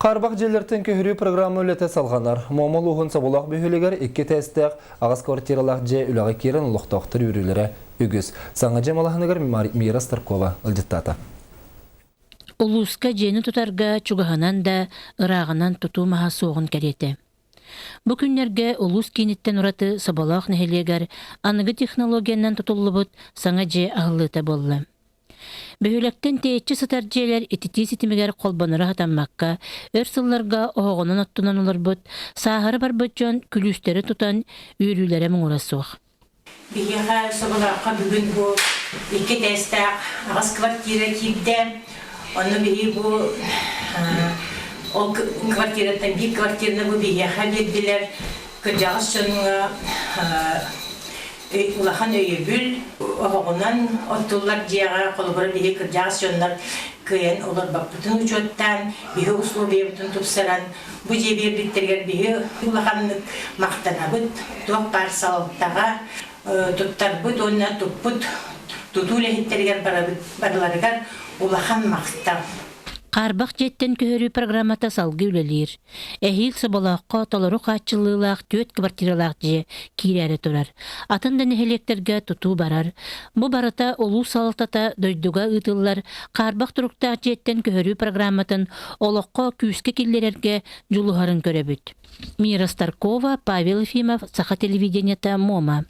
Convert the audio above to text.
Хаарбах дьиэлэртэн көһөрүү программа үлэтэ салҕанар. Муома улууһун Соболоох бөһүөлэгэр икки этээстээх аҕыс квартиралаах дьиэ үлэҕэ киирэн олохтоохтор үөрүүлэрэ үгүс. Саҥа дьиэ малаһыныгар Мира Старкова ыалдьыттаата. Улууска дьиэни тутарга чугаһынан да, ырааҕынан тутуу маһа суоҕун кэриэтэ. Бу күннэргэ улуус кииниттэн ураты Соболоох нэһилиэгэр аныгы технологиянан тутуллубут саҥа дьиэ аһыллыыта буолла. Бөһүөлэктэн тэйиччи сытар дьиэлэр ититии ситимигэр холбоноро сатаммакка, өр сылларга оһоҕунан оттунан олорбут, сааһыра барбыт дьон күлүүстэри тутан үөрүүлэрэ муҥура суох. Биһиэхэ Соболооххо бүгүн бу икки этээстээх аҕыс квартира киирдэ. Онно биһи бу ол квартираттан биир квартираны бу биһиэхэ биэрдилэр. Кырдьаҕас дьоҥҥо улахан өйөбүл оһоҕунан оттуллар дьиэҕэ холобура биһи кырдьаҕас дьоннор кыайан олорбоппутун учуоттаан биһи условиябытын тупсаран бу дьиэ биэрбиттэригэр биһи улаханнык махтанабыт туох баар салалтаҕа туттарбыт уонна туппут тутуу үлэһиттэригэр барыларыгар улахан махтал. Хаарбах дьиэттэн көһөрүү программата салгыы үлэлиир. Эһиил Соболооххо толору хааччыллыылаах түөрт квартиралаах дьиэ киирээри турар. Атын да нэһилиэктэргэ тутуу барар. Бу барыта улуус салалтата дойдуга ыытыллар хаарбах туруктаах дьиэттэн көһөрүү программатын олоххо күүскэ киллэрэргэ дьулуһарын көрөбүт. Мира Старкова, Павел Ефимов, Саха телевидениета, Муома.